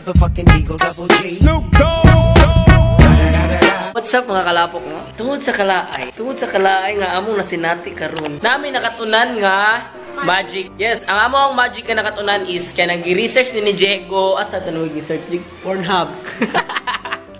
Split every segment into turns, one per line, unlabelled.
Motherfucking Eagle Double G.
What's up, mga kalapok, no? Tungod sa kalaay nga among nasinati karon. Nami nakatunan nga magic. Yes, ang among magic nga nakatunan is kay nag-research ni Diego asa tanong research ni
Pornhub.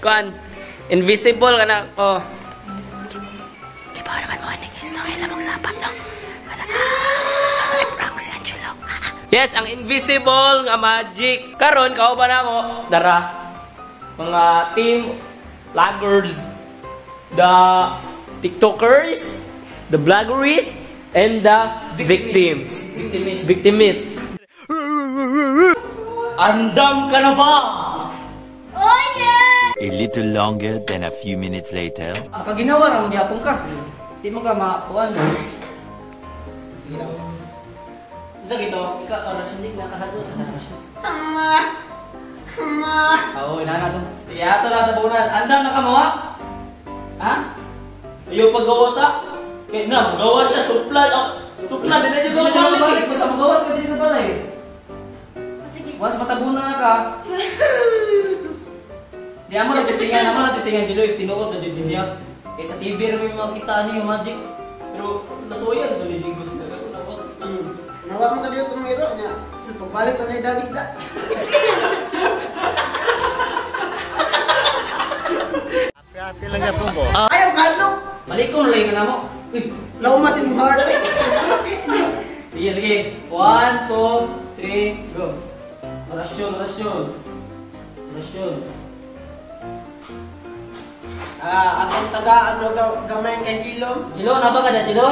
Kuan, invisible ka na oh. Di ba naman mo ani, guys, no? Kailan magsapat, no? Wala. Ah, prank si Angelo. Yes, ang invisible nga magic. Karon kauban na mo dara mga team vloggers, the TikTokers, the vloggers, and the victims.
Victims.
Victims.
Andam ka na ba?
Oh yeah!
A little longer than a few minutes later.
Ang kaginawa ra gyapon ka. Di mo ka makuan.
Sige lang. Isa gito, ikaw orasyon di nakasagot ka sa orasyon.
Oo, inana to. Sige, ato na tabunan. Andam na ka mo, ha? Ha?
Ayaw paggawa sa kay na magawa siya supla oh, supla di na jud
Gawas
gawa
ka
lagi.
Balik basta magawas ka diri sa balay.
Sige.
Was matabunan na ka.
Di amo na testingan, amo na testingan Jilo if tinuod na jud ni siya.
Eh sa TV ra may makita ani yung magic.
Pero nasuyan to ni Jingo sila kato na wa.
Nawa mo ka dito itong iro niya. So, pagbalik ko na yung dagis na. Ayaw, kalong!
Balik ko na ka na mo. Uy,
Lauma si mong heart.
Sige, sige. One, two, three, go. Orasyon, orasyon. Orasyon.
Ah, atong taga, ano, gamay kay Hilom.
Jilo, naba ka na, Jilo?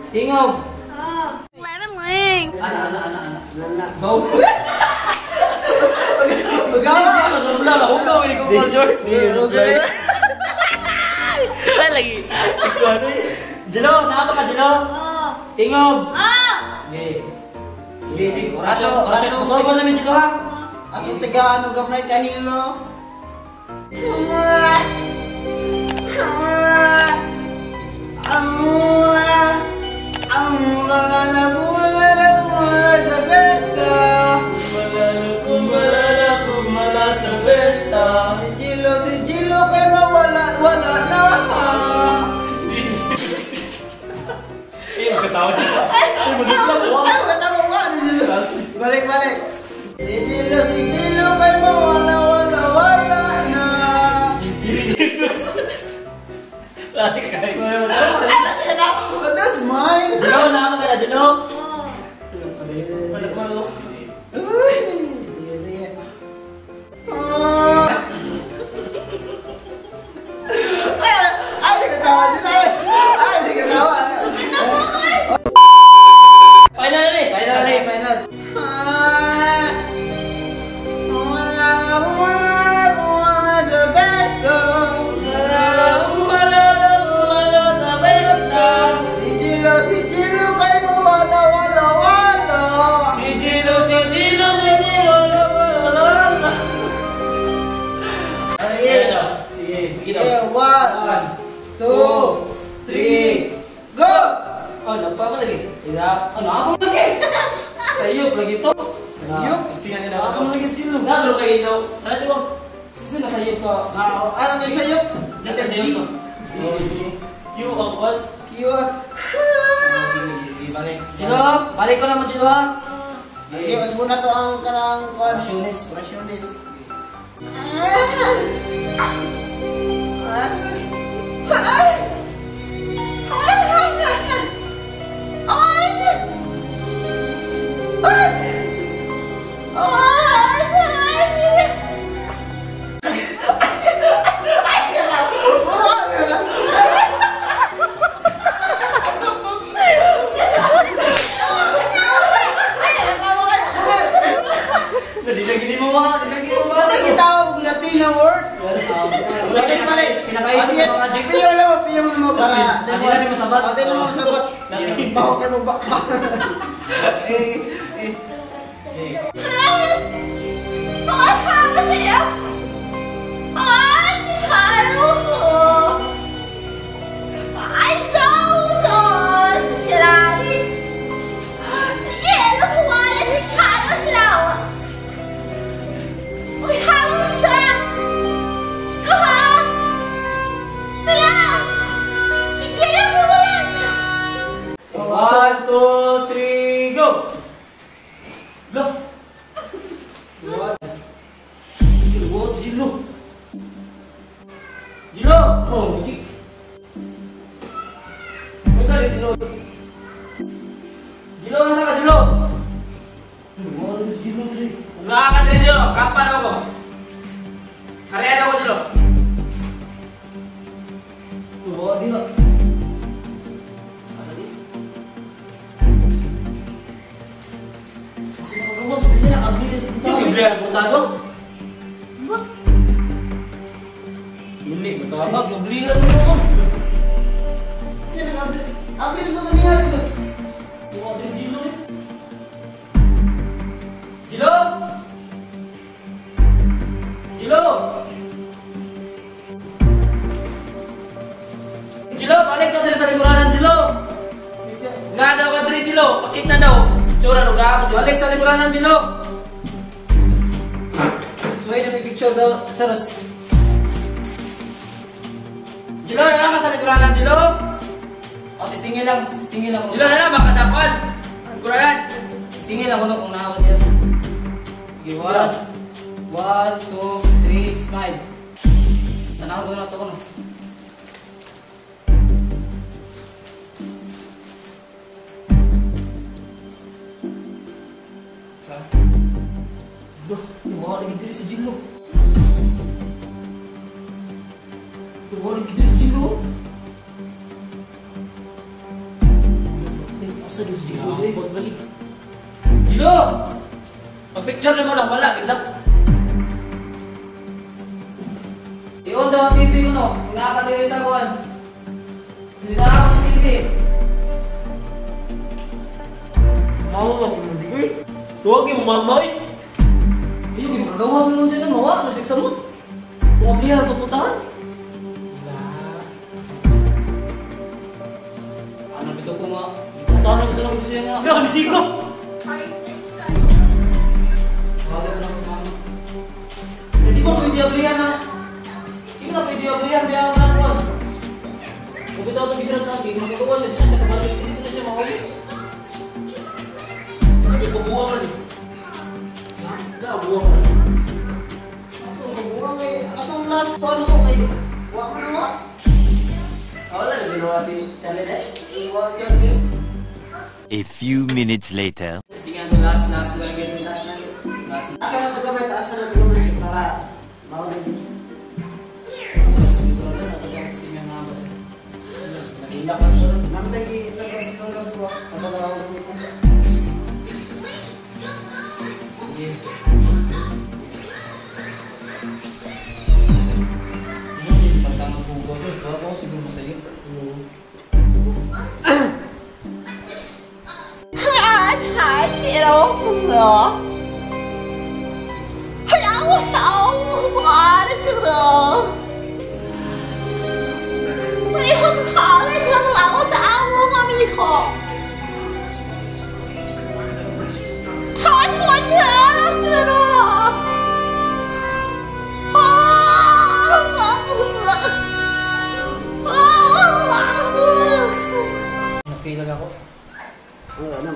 Tingog.
Oh. Lemon Ling.
Ana, ana, ana, ana.
Lala.
Go.
Magawa!
Wala la hugaw ni ko George.
Okay.
Ay lagi.
Jilo, naba ka, Jilo?
Oh.
Tingog.
Oh!
Sige. Sige, sige. Orasyon, orasyon.
Ato-
Usogon namin, Jilo, ha?
Atong taga, ano, gamay kay Hilom. Sa besta.
Malala ko malala ko mala sa besta.
Si Gilo kay mawala, wala na.
Eh, magkatawa dito. Ay, magkatawa.
Ay, magkatawa ko. Balik, balik. Si Gilo kay mawala, wala, wala na.
Lagi kayo.
Ay, that's mine.
Jilo, naba ka na, Jilo?
Oh.
Wala ko.
Uy, sige, sige. Ah. Ay, ay, sige, tawa din. Ay, ay, sige, tawa.
Final na ni.
Final na, eh.
Final. Ah, wala na, wala na, wala sa best ko.
Malala, malala, malala sa besta.
Si Gilo kay mawala, wala, wala.
Si Gino, si Gino, si Gino, la, la, la, la.
Sige.
Sige, sige.
Okay, one,
One.
two, three, go!
Oh, napa mo lagi.
Isa. Ano, ako lagi. Sayop lagi to.
Sayop?
Testingan nila.
Ako lagi si Jilo.
Nagro kayo daw. Sana di ba?
Sino na sayop ka?
Ah, ano to sayop? Letter G.
G. Q ang what?
Q.
Sige, balik.
Jilo, balik ko naman, Jilo, ha?
Okay, mas muna to ang kanang kuan.
Orasyones.
Orasyones.
Dili na gini mo, ha? Dili na gini mo, ha?
Ano yung tawag Latino word? Balik, balik.
Pinakaisip
Sige,
ng mga magic.
Piyo lang mo, piyo mo mo para.
Hindi na masabat.
Hindi na masabat. Baho kayo mo baka. Eh, eh.
Jilo, si Jilo. Jilo! Oh, hindi. May galit, Jilo. Jilo, nasa ka, Jilo? Wala si Jilo, Jilo.
Uga ka din, Jilo. Kapan ako. Harian ako, Jilo.
Wala dia. Ano di? Kasi makagawas, hindi na abli na sa punta.
Yung bibli ang punta ko.
Ba?
Hindi, matawag. Oblihan mo ako.
Kasi nag-abli. Abli ko kanina dito.
Wala si Jilo eh. Jilo! Jilo! Jilo, balik ka diri sa likuranan, Jilo!
Nga daw ka diri, Jilo. Pakita daw. Tsura, lugar mo, Jilo.
Balik sa likuranan, Jilo! So, ayun, may picture daw, sir. Jilo, na ka sa likuranan, Jilo! O, tistingin lang, tistingin lang.
Jilo, na lang, baka sa kwan. Likuranan.
Tistingin lang ko kung nakawa siya. Okay, 1, 1, 2, 3, smile. Tanaw ko na ito ko, no? Sa? Duh, iwala lagi diri si Jilo. Iwala lagi diri si Jilo. Asa di si Jilo, eh?
Jilo! Pag-picture na mo lang, wala. Gila.
I-on daw ang TV ko, no? Nakakadiri sa kuwan. Hindi na ako ng TV.
Mama, mag-ibig. Huwag yung mama, eh.
Ayun, yung kagawa sa nun siya mawa, nasiksa mo. Kung ablihan, pupuntahan. Ano bito ko nga? Puntahan na bito lang siya nga.
Hindi, nisiko!
Bagas na ako sa mama. Hindi ko pwede ablihan na. Hindi ko na pwede ablihan, biya ako na kuwan. Kung bito ako itong natin, magagawa siya, di na siya kabalik, hindi ko na siya mawali.
Hindi, bubuwa ka ni. Buwa ka.
Ako, mabuha kay... Atong last ko, ano ko kayo? Wa mo na wa?
Wala na ginawa si Charlie eh.
Wa dyan eh.
A few minutes later.
Tingnan ito last lang yun. Last.
Asa na ito gamit? Asa na ito gamit? Para mawala dito.
Nahilak na ito.
Namatay kay last ko. Tatalawa ko dito.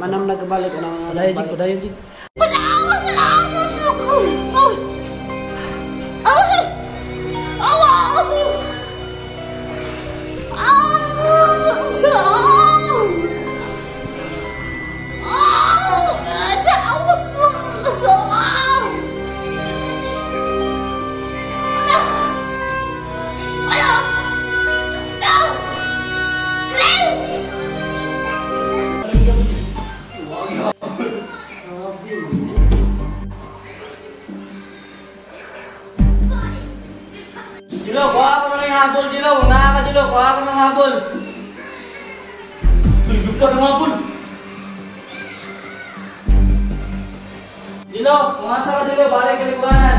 Anam nagbalik anam.
Padayon jig. Jilo, kuha ko ng habol, Jilo. Una ka, Jilo. Kuha ko ng habol.
Tulog ka ng habol.
Jilo, pumasa ka, Jilo. Balik sa likuran.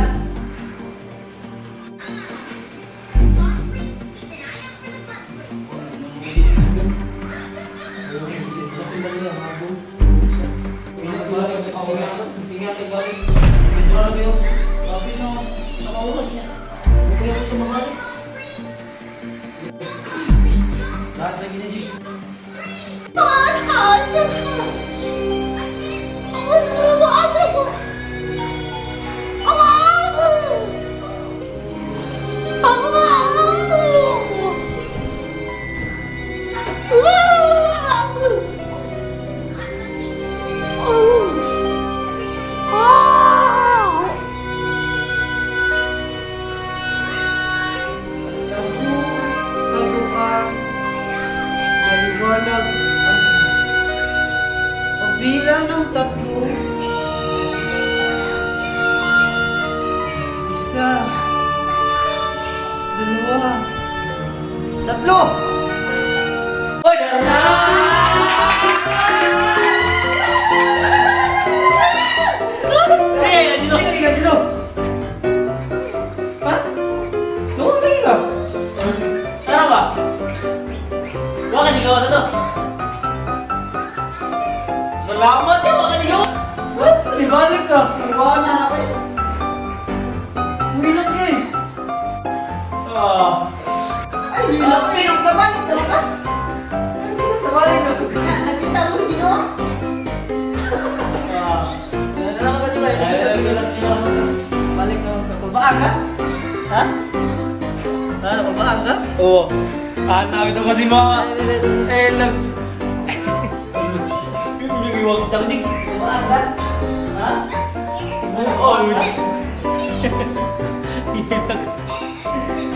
Diablo!
Oy, dara!
Hey, Angelo.
Hindi ka, Angelo. Ha? Noon lagi ka?
Tara ba? Wa ka nigaw sa to. Salamat ya, wa ka nigaw.
Ha? Ibalik ka.
Wala na ako eh.
Uwi lang eh.
Ah.
Ay, hilak eh. Nabalik na ka?
Nabalik ka.
Nakita mo si Ginoo?
Ah. Ano ka dito? Balik na ka. Kulbaan ka? Ha? Ha? Kulbaan ka?
Oo. Ah, nakita ko si mama. Eh, nag... Yung iwang tangdik.
Kulbaan ka? Ha?
Oh,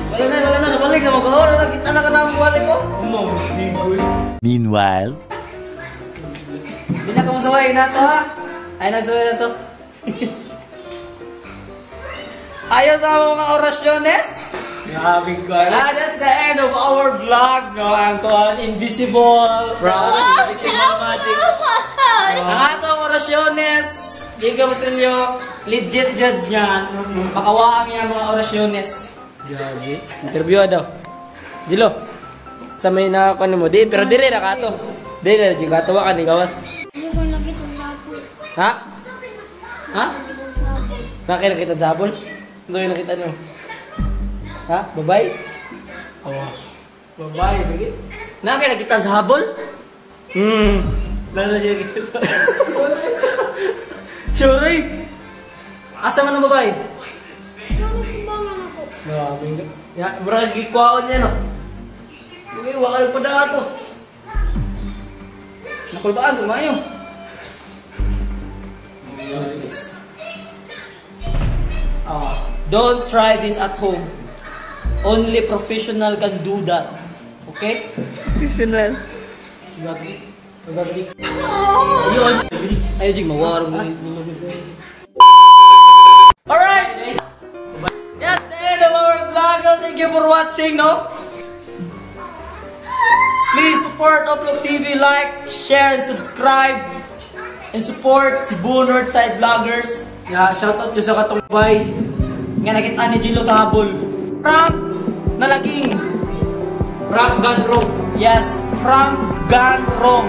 Wala na, wala na. Nabalik na mo ka. Oh, nakita na ka na ang balik ko.
Mamigoy.
Meanwhile.
Hindi na kamusaway na to ha. Ay, nagsuway na to. Ayaw sa mga orasyones.
Grabe ko.
Ah, that's the end of our vlog, no? Ang kuan invisible
Prank.
Invisible magic. Ang atong orasyones, di ka gusto niyo, legit jud nga. Makawaang yan mga orasyones.
Grabe. Interview daw. Jilo. Sa may nakakuan mo. Di, pero dire na ka to. Dire na, di ka tuwa ka ni gawas.
Hindi ko nakita sa apple.
Ha?
Ha?
Hindi ko sa apple.
Nakita kita sa habol? Ano yung nakita niyo? Ha? Babay? Oo. Babay, bigit.
Nakakita kita sa habol?
Lalo siya kita. Sure eh.
Asa man ang babae?
Ano timbangan ako?
Grabe. Ya, murag gikwaon niya no.
Sige, wakal pa na ato. Nakulbaan, kumayo. Ah, don't try this at home. Only professional can do that. Okay?
Professional. Grabe. Grabe.
Ayun. Ayun, jing, mawarong mo. Alright! That's the end of our vlog. No? Thank you for watching, no? Please support Upload TV, like, share, and subscribe. And support Cebu Northside Vloggers.
Ya, shout out sa katumbay.
Nga nakita ni Gilo sa habol. Prank na laging.
Prank gun wrong.
Yes, prank gone wrong.